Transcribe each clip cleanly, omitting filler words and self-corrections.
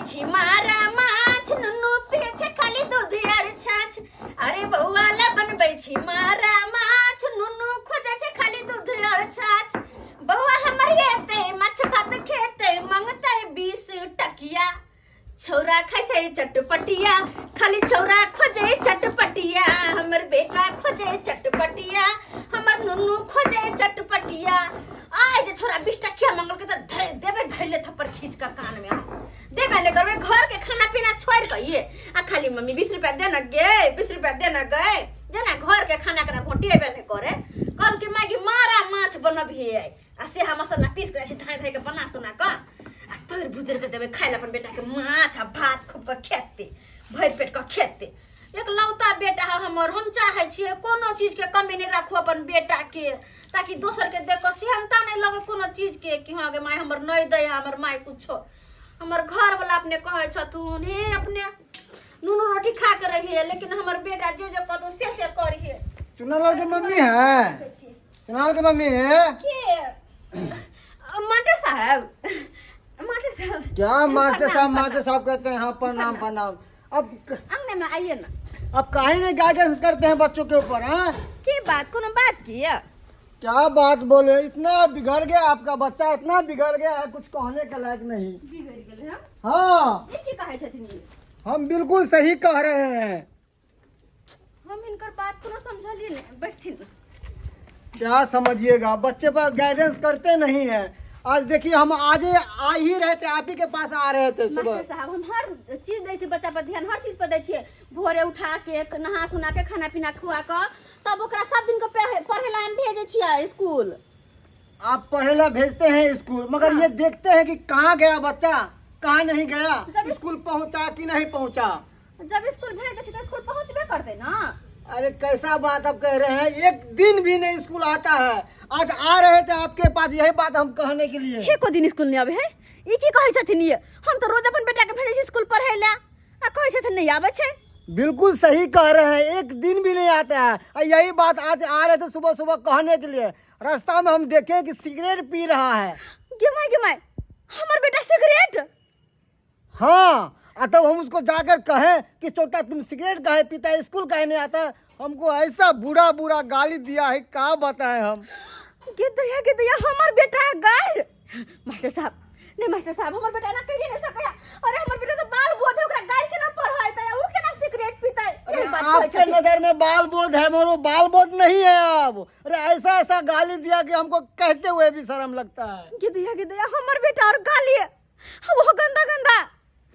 छी मारा माछ, नुनू पिए छै खाली दूध आर छाछ। अरे बौआ ला बनबै छी मारा माछ, नुनू खोजै छै खाली दूध आर छाछ। बौआ हमर एतै माछ भात खेतै, मंगतै 20 टकिया। छौरा खाइ छै चटपटिया, खाली छौरा खोजै चटपटिया। हमर बेटा खोजै चटपटिया, हमर नुनू खोजै चटपटिया। आइ जे छौरा 20 टकिया मंगलकै तऽ देबै धैले थप्पड़ खींच कऽ कान में। हम देबै नहि करबै, घर के खाना पीना छोड़ि कऽ ये आ खाली मम्मी 20 रुपया दे न गे, 20 रुपया दे न गे। जेना घर के खाना करा घोटिएबे नहि करे। कहलकै माय मारा माछ बनबिहे आइ, आ से हम मसाला पीस के जाइ धाइ धाइ के बना सुना कऽ आ तोड़ भुजर के देबै खाइ लए अपन बेटा के। माछ आ भात खूब कऽ खेतै, भरि पेट कऽ खेतै। एकलौता बेटा है हमर। हम चाहै छियै कोनो चीजके कमी नहि राखू अपन बेटाके, ताकि दोसरके देख कऽ सेहनता नहि लगे कोनो चीजके कि हँ गे माय हमर नहि दै है हमर माय कुछो। हमर घरवला अपने कहै छथुन, हे अपने नून रोटी खा के रहिए, लेकिन हमर बेटा जे जे कहतौ से से करिहे। चुनालाल के मम्मी है? चुनालाल के मम्मी है? के मास्टर साहब, मास्टर साहब। क्या मास्टर साहब मास्टर साहब कहते हैं? हाँ, प्रणाम प्रणाम। अब अंगने में आइए ना। अब काहे नहीं गाइडेंस करते हैं बच्चों के ऊपर? हाँ, की बात, कोनो बात की है? क्या बात बोले, इतना बिगड़ गया आपका बच्चा, इतना बिगड़ गया है, कुछ कहने के लायक नहीं। बिगड़ गेलै हम? हाँ। ई की कहै छथिन ई? हम बिल्कुल सही कह रहे हैं। हम हिनकर बात कोनो समझलिए नहीं, बैठथिन। क्या समझिएगा, बच्चे पर गाइडेंस करते नहीं है। आज देखिए, हम आज आ ही रहे थे, आप ही के पास आ रहे थे सुबह। मास्टर साहब, हम हर चीज दै छियै बच्चा पर ध्यान, हर चीज पर दै छियै। भोरे उठा के नहा सुना के खाना पीना खुआ कऽ तब ओकरा सब दिन के पढ़े ला हम भेजै छियै स्कूल। आप पढ़े ला भेजते हैं स्कूल, मगर ये देखते हैं कि कहाँ गया बच्चा, कहाँ नहीं गया, जब स्कूल पहुँचा कि नहीं पहुँचा? जब स्कूल भेज दै छियै तऽ स्कूल पहुँचबे करतै ना। अरे कैसा बात आप कह रहे हैं, एक दिन भी नहीं स्कूल आता है। आज आ रहे थे आपके पास यही बात हम कहने के लिए। एको दिन स्कूल नहि आबै है? ई की कहै छथिन ये? हम तऽ रोज अपन बेटा के भेजै छी स्कूल पढ़ै लए, आ कहै छथिन नहि आबै छै। बिल्कुल सही कह रहे हैं, एक दिन भी नहीं आता है। और यही बात आज आ रहे थे सुबह सुबह कहने के लिए। रास्ता में हम देखे कि सिगरेट पी रहा है। गे माय गे माय, हमर बेटा सिगरेट? हाँ, और तब हम उसको जाकर कहें कि छोटा तुम सिगरेट काहे पीता है, स्कूल काहे नहीं आता है, हमको ऐसा बुरा बुरा गाली दिया है, का बताएं हम। गे दया गे दया, हमर बेटा गायर? मास्टर साहब नहीं, मास्टर साहब, हमर बेटा ना कहिए नहीं सकया। अरे हमर बेटा तो बाल बोध है, ओकरा गायर केना पढ़ाई उ केना सिगरेट पीता? अरे आपके नजर में बाल बोध है, मगर वो बाल बोध नहीं है अब। अरे ऐसा ऐसा गाली दिया कि हमको कहते हुए भी शर्म लगता है। गे दया गे दया, हमर बेटा और गाली वो गंदा गंदा?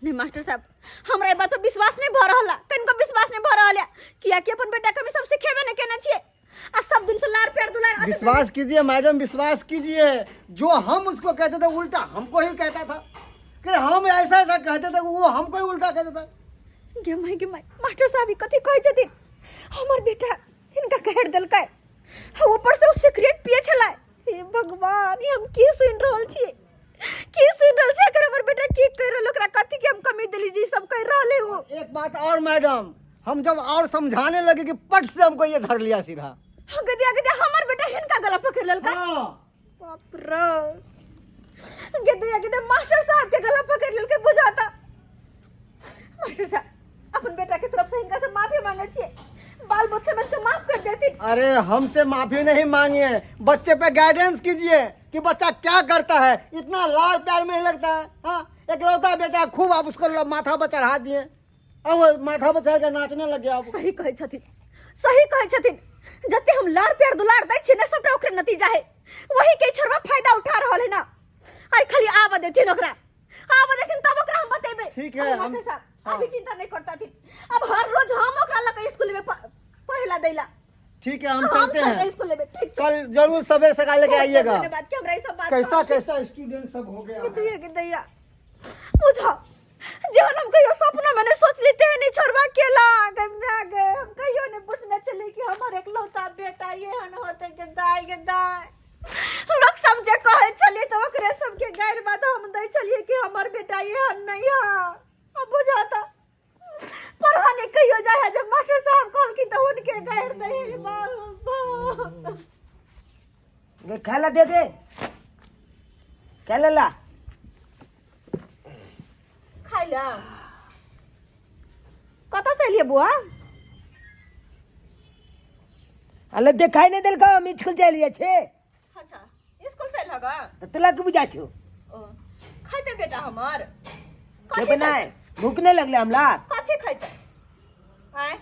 नहीं मास्टर साहब, हमरा ई बात पर विश्वास नहीं भ रहल है, कनिको विश्वास नहीं भ रहल है, कियाकि अपन बेटा के हम सब सिखेबे नहीं केने छियै आ सब दिन से लार प्यार दुलार। विश्वास कीजिए मैडम, विश्वास कीजिए, जो हम उसको कहते थे उल्टा हमको ही कहता था। कि हम ऐसा ऐसा कहते थे, वो हमको ही उल्टा कहता था। गे my गे my, master साहब ई कथी कहै छथिन? हमर बेटा हिनका कहि देलकै, आ ऊपर से ओ सिगरेट पिए छलै। हे भगवान, ई हम की सुनि रहल छियै, की सुनि रहल छियै? अगर हमर बेटा की कहि रहल, ओकरा कथी के हम कमी देली जे ई सब कहि रहल है ओ? एक बात और मैडम, हम जब और समझाने लगे कि पट से हमको ये धर लिया सीधा। हाँ, गदिया गदिया, हमर बेटा हिनका गला पकड़ लेलकै? हाँ। बाप रे, गदिया गदिया, मास्टर साहब के गला पकड़ लेलकै बुझाता। मास्टर साहब, अपन बेटा के तरफ से हिनका से माफी मांगे छियै, बाल बच्चा समझ के माफ कर देती। अरे हमसे माफी नहीं मांगिए, बच्चे पे गाइडेंस कीजिए कि बच्चा क्या करता है। इतना लाड़ प्यार में ही लगता है। हाँ, एकलौता बेटा, खूब आप उसको माथा पर चढ़ा दिए, अब वो माथा पर चढ़ के नाचने लग गया अब। सही कहै छथिन, सही कहै छथिन। जते हम लाड़ प्यार दुलार दै छियै ने, सबटा ओकरे नतीजा है। वही के छोड़वा फायदा उठा रहल है ना। आई खाली आब देथिन ओकरा, आब देथिन तब ओकरा हम बतेबै। ठीक है, अरे मास्टर साहब, हाँ। अभी चिंता नहीं करता थी। अब हर रोज हम ओकरा लके स्कूल में पढ़ेला दैला। ठीक है, हम हम चलते छोड़ के हैं। स्कूल में, ठीक छै। कल जरूर सवेरे सकाल लेके बहुत बहुत आइएगा। धन्यवाद कि हमरा ई सब बात कैसा कहलखिन। कैसा स्टूडेंट सब हो गया है। दैया के दैया, बुझा जहन हम कहियो सपना में नहीं सोच लेते नहीं छोड़वा केला गे my गे। हम कहियो नहीं पूछने चली कि हमर एकलौता बेटा ये हन होते के दाई के दाई। लोग सब जे कहै छलियै तऽ ओकरे सबके गारि बात हम दै छलियै कि हमर बेटा ये हन नहीं है। अब बुझाता पढ़ा नहीं कहियो जाय है, जब मास्टर साहब कहलखिन तऽ हुनके गारि दै है। बाबा गे खाय ला दे दे, खाय ला ला। खाय। एलियै? कतऽसँ एलियै बौआ? अले देखाई नहीं देलको, हम स्कूल से एलिए छे। अच्छा, स्कूल से एलह गा? त तोला की बुझा छौ? ओ खैते बेटा हमर? खेबे नहीं, भूख नहीं लगले हमरा। कथी खैते? आय?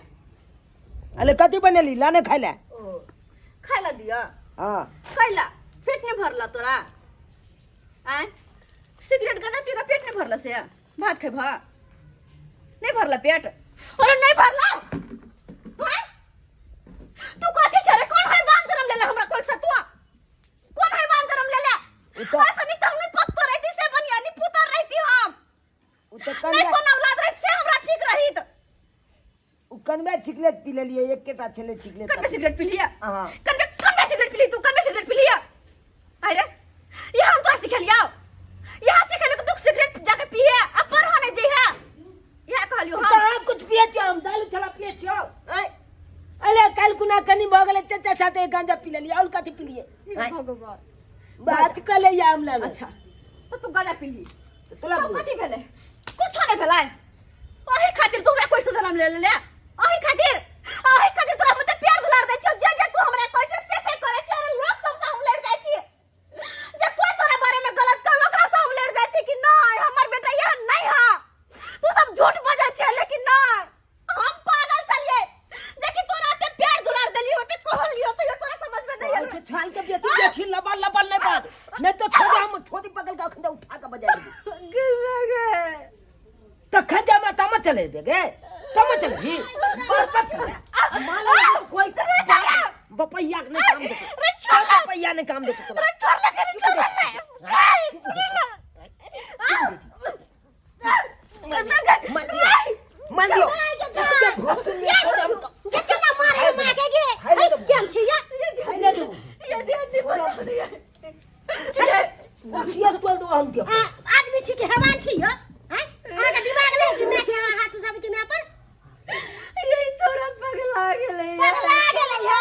अले कथी बनेली, लाने खाइ ला। ओ खाइ ला दिया? हाँ। कैला पेट नहीं भरला तोरा? आय, सिगरेट गंदा पी के पेट नहीं भरला से भात खेबह? नहीं भरला पेट? अरे नहीं भरला? आय? तू कथी छे रे? कौन है बान जन्म लेले हमरा कोई से? तू कौन है बान जन्म लेले? उ तो- ऐसा नहीं तो हमनी पत्थर रहती से बनिया नहीं पुतर रहती हम। उ तो नहीं कन्या कौन औलाद रहती से हमरा ठीक रही त। उ कनवे सिगरेट पी लेलिए, एक के साथ छले सिगरेट। कनवे सिगरेट पी लिया? हाँ। कनवे कनवे सिगरेट पी ली तू? कनवे सिगरेट पी लिया? अरे ये हम तोरा सिखेलिया, यहाँ सिखेलियो कि तू सिगरेट जाके पिए अब पर होने जे है, यहाँ कहलियो हम। कहाँ कुछ पिए छियै हम? दालू छला पिए छियौ? आँय? अरे काल्हि कुना कनी भऽ गेलै चचा साथे गांजा पी लेलियै, और कथी पी लियै? हे भगवान, बात कऽ ले या हमरा लग। अच्छा तो तू गांजा पी ली? तोरा तो कथी भेलै? कुछो नहि भेलै। ओही खातिर तू हमरा कोई से जन्म ले ले, ओही खातिर, ओही खातिर तोरा हम प्यार दुलार दै छियौ। जे जे तू हमरा कहै छै से से करै छै। अरे लोक सब से हम लड़ जाइ छी, जे कोई तोरा बारे में गलत कहै ओकरा से हम लड़ जाइ छी कि नहीं हमर बेटा यह नहीं है, तू सब झूठ बजै छै। लेकिन नहीं, हम पागल छलियै देखी तोरा ते प्यार दुलार देलियै होते कहलियै तो तोरा समझ में नहीं आयल। छाल के बेची बेची लबल लबल नहीं बात, नहीं तो छोड़, हम छोड़ी पकड़ के अखन उठा के बजा देबो। गे गे। तखन जा मैं तमा चले दे गे, तमा चले ही बस बस कर मान ले कोई बपैया के नहीं काम देते। रे छोड़ ला। बपैया नहीं काम देते तोरा। रे छोड़ ला करे, छोड़ ला रे, मान लियो, मान लियो। गे केना मारे माँ के गे? है केन छी या? खाइ दे। ये दे दे कुछिया तोल दो हम के। आदमी छी कि हैवान छी यो? हैं, अहाँ के दिमाग नहीं कि मैं के अहाँ हाथ उठाबै छी माय पर? ये छोरा पगला गेलै। पगला गेलै ह।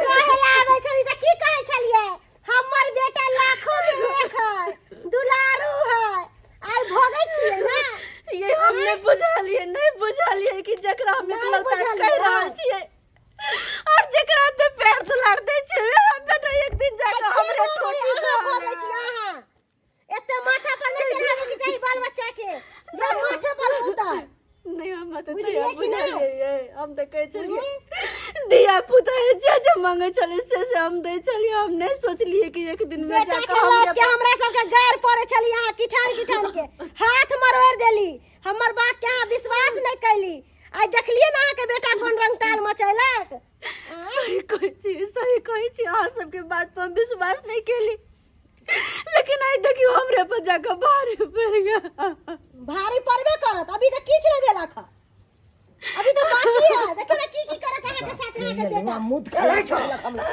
पगला आबै छली तऽ की कहै छलियै? हमर बेटा लाखों में एक है, दुलारू है। आइ भोगै छियै ने। ये हम नहीं बुझलिए, नहीं बुझलिए कि जकरा हम नहीं इकलौता बुझलियै। कह रहल छियै और जकरा ते पैर दुलार दै छियै, वएह बेटा एक दिन जाके की हमरे भोगै? ठोकी अहाँ भोगै छी। अहाँ एते माथा पर नहीं चढ़ाबै के चाही बाल बच्चा के, जे माथे पर उतर। नहीं, हम तो बुझलियै कि नहि? बुझलियै। हम तऽ कहै छलियै धिया पुता है, जे जे मांगे छलै से से हम दै छलियै। हम नहीं सोचलियै कि एक दिन में बेटा जाके के लग हमरे के हमरा सबके गार पड़े छली। अहाँ किठान किठान के हाथ मरोड़ देली। हमर बात के अहाँ विश्वास नहीं कैली। आइ देखलियै ने अहाँके बेटा कोन रंग ताल मचैलक। सही कहै छी, सही कहै छी। अहाँ सबके बात पर हम विश्वास नहीं केली, लेकिन आइ देखियौ हमरे पर जाके भारी पड़ि गेल। भारी पड़बे करत। अभी तऽ किछु नहि भेलक हँ, अभी तऽ बाकी है। देखियौ ने की की करत अहाँके साथ अहाँके बेटा। मुँह खा हमरा।